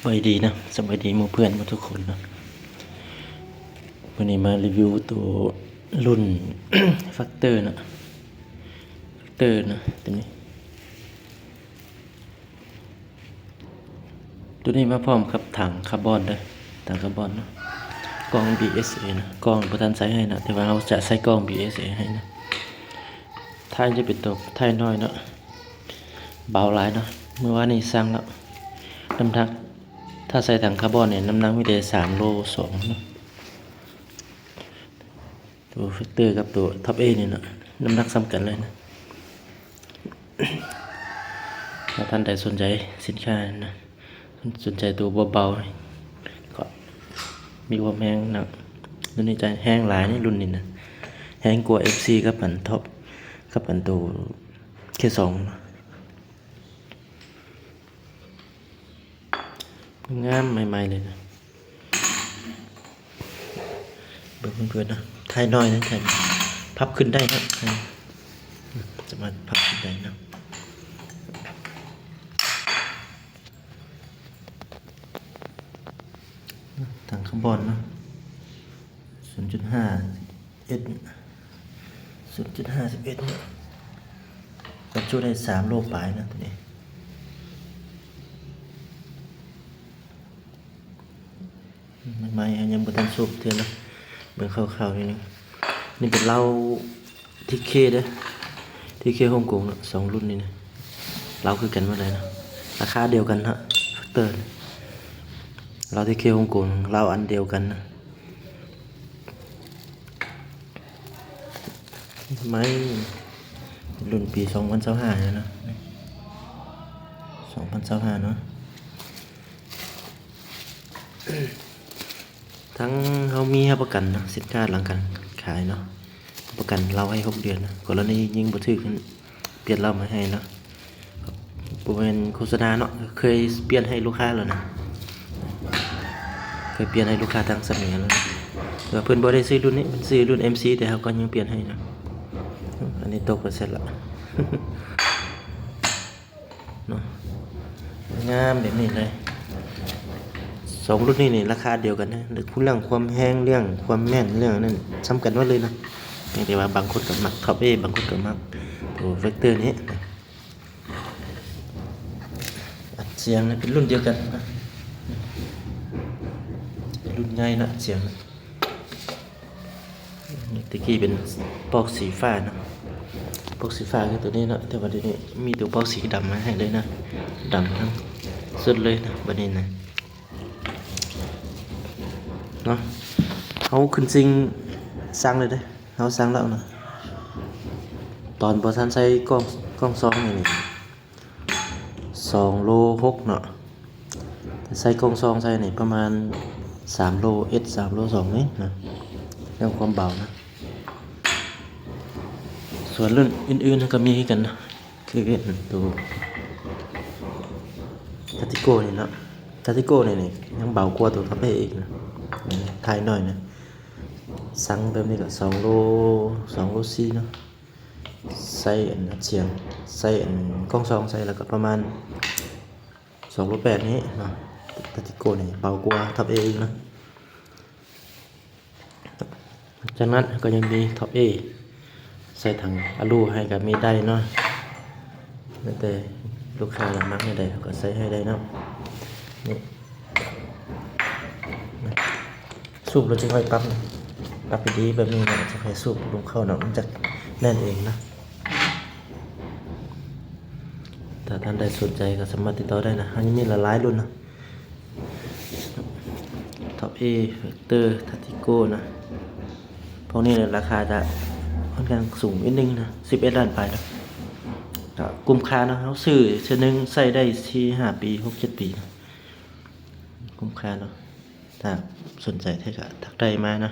ບາຍດີນະ ສະບາຍດີໝູ່ເພື່ອນໝົດທຸກຄົນນະ. ມື້ນີ້ມາຣີວິວໂຕລຸ້ນແຟັກເຕີນະ ແຟັກເຕີນະ ໂຕນີ້ ໂຕນີ້ມາພ້ອມກັບຖັງຄາບອນເດີ ຖັງຄາບອນເນາະ. ກ່ອງບີເອສເອນະ ກ່ອງບໍ່ທັນໃສ່ໃຫ້ນະ ແຕ່ວ່າເຮົາຈະໃສ່ກ່ອງບີເອສເອໃຫ້ນະ. ທ້າຍຈະເປັນໂຕທ້າຍນ້ອຍເນາະ ເບົາຫຼາຍເນາະ. ມື້ວານນີ້ຊັ່ງແລ້ວ ນ້ຳໜັກ ຖ້າໃສ່ຖັງຄາບອນນີ້ ນ້ຳໜັກມີແຕ່ສາມໂລສອງເນາະ. ໂຕແຟັກເຕີກັບໂຕທັອບເອນີ້ເນາະ ນ້ຳໜັກສ່ຳກັນເລີຍນະ. ຖ້າທ່ານໃດສົນໃຈສິນຄ້ານະ ສົນໃຈໂຕເບົາໆ ກໍມີຄວາມແຮງນະ. ລຸ້ນນີ້ຈະແຮງຫຼາຍນີ້ ລຸ້ນນີ້ນະ ແຮງກວ່າເອັຟຊີກັບອັນທັອບ ກັບອັນໂຕເຄສອງນະ. ງາມໃໝ່ໆເລີຍນະ ເບິ່ງເພື່ອນໆນະ. ຖ່າຍໜ້ອຍນະ ຖ່າຍ ພັບຂຶ້ນໄດ້ນະ ສາມາດພັບຂຶ້ນໄດ້ນະ. ຖັງຄາບອນເນາະ ສູນຈຸດຫ້າ ເອັດ ສູນຈຸດຫ້າສິບເອັດເນາະ ບັນຈຸໄດ້ສາມໂລປາຍນະໂຕນີ້. ໃໝ່ໆ ຍັງບໍ່ທັນສູບເທື່ອນະ ເບິ່ງຄ່າວໆ ໜ້ອຍໜຶ່ງ. ນີ້ເປັນເຫຼົ້າທີເຄເດີ ທີເຄຮົງກົງເນາະ ສອງລຸ້ນນີ້ນະ ເຫຼົ້າຄືກັນໝົດເລີຍເນາະ ລາຄາດຽວກັນເນາະ ແຟັກເຕີ ເຫຼົ້າທີເຄຮົງກົງ ເຫຼົ້າອັນດຽວກັນນະ. ໄມ້ລຸ້ນປີສອງພັນຊາວຫ້າແລ້ວເນາະ ສອງພັນຊາວຫ້າເນາະ. ທັງເຮົາມີຮັບປະກັນເນາະ ສິນຄ້າຫຼັງການຂາຍເນາະ ຮັບປະກັນເຫຼົ້າໃຫ້ຫົກເດືອນນະ. ກໍລະນີຍິງບໍ່ຖືກ ປ່ຽນເຫຼົ້າໃໝ່ໃຫ້ເນາະ. ບໍ່ແມ່ນໂຄສະນາເນາະ ເຄີຍປ່ຽນໃຫ້ລູກຄ້າແລ້ວນະ ເຄີຍປ່ຽນໃຫ້ລູກຄ້າທາງສະເໝແລ້ວນະ. ແຕ່ວ່າເພິ່ນບໍ່ໄດ້ຊື້ລຸ້ນນີ້ ເພິ່ນຊື້ລຸ້ນເອັມຊີ ແຕ່ເຮົາກໍຍັງປ່ຽນໃຫ້ນະ. ອັນນີ້ຕົກໄປເສດລະເນາະ ງາມແບບນີ້ເລີຍ. ສອງລຸ້ນນີ້ນີ້ລາຄາດຽວກັນນະ ເລື່ອງຄວາມແຮງ ເລື່ອງຄວາມແມ່ນ ເລື່ອງນັ້ນສ່ຳກັນໝົດເລີຍນະ. ພຽງແຕ່ວ່າບາງຄົນກໍມັກທັອບເອ ບາງຄົນກໍມັກໂຕແຟັກເຕີນີ້ນະ. ອັດສຽງນະ ເປັນລຸ້ນດຽວກັນນະ ເປັນລຸ້ນໃຫຍ່ນະ ອັດສຽງນະ. ແຕ່ກີ້ເປັນປອກສີຟ້າເນາະ ປອກສີຟ້າຄືໂຕນີ້ເນາະ ແຕ່ວ່າດຽວນີ້ມີໂຕປອກສີດຳມາໃຫ້ເລີຍນະ ດຳທັງຊຸດເລີຍນະ ບັດນີ້ນະ. ເນາະ ເຮົາຂຶ້ນຊິງ ຊັ່ງເລີຍເດ້ ເຮົາຊັ່ງແລ້ວນະ. ຕອນບໍ່ທັນໃສ່ກ່ອງ ກ່ອງຊອງນີ້ ນີ້ສອງໂລຫົກເນາະ ແຕ່ໃສ່ກ່ອງຊອງໃສ່ນີ້ປະມານສາມໂລເອັດ ສາມໂລສອງນີ້ນະ ເລື່ອງຄວາມເບົານະ. ສ່ວນລຸ້ນອື່ນໆ ເຮົາກໍມີຄືກັນນະ ຄືໂຕທາຕິໂກນີ້ເນາະ ທາຕິໂກນີ້ ນີ້ຍັງເບົາກວ່າໂຕທັອບເອອີກນະ ນີ້ຖ່າຍໜ້ອຍນະ. ຊັ່ງແບບນີ້ກໍສອງໂລ ສອງໂລສີ່ເນາະ ໃສ່ອັນອັດສຽງ ໃສ່ອັນກ່ອງຊອງໃສ່ ແລ້ວກໍປະມານສອງໂລແປດນີ້ເນາະ. ທາຕິໂກນີ້ເບົາກວ່າທັອບເອອີກນະ. ຈາກນັ້ນກໍຍັງມີທັອບເອ ໃສ່ຖັງອາລູໃຫ້ກໍມີໄດ້ເນາະ ແລ້ວແຕ່ລູກຄ້າລະມັກແນວໃດເຮົາກໍໃສ່ໃຫ້ໄດ້ເນາະ. ນີ້ສູບແລ້ວຈຶ່ງຄ່ອຍປັບ ປັບດີໆແບບນີ້ ແລ້ວຈຶ່ງຄ່ອຍສູບລົງເຂົ້າເນາະ ມັນຈະແໜ້ນເອງນະ. ຖ້າທ່ານໃດສົນໃຈກໍສາມາດຕິດຕໍ່ໄດ້ນະ ເຮົາຍັງມີຫຼາຍໆລຸ້ນນະ. ທັອບເອ ແຟັກເຕີ ທາຕິໂກນະ ພວກນີ້ລາຄາຈະຄ່ອນຂ້າງສູງນິດໜຶ່ງນະ ສິບເອັດລ້ານປາຍນະ ກໍກຸ້ມຄ່ານະ. ເຮົາຊື້ເທື່ອໜຶ່ງໃຊ້ໄດ້ສີ່ຫ້າປີ ຫົກເຈັດປີນະ ກຸ້ມຄ່າເນາະ. ຖ້າສົນໃຈແທ້ກໍທັກໄດ້ມານະ.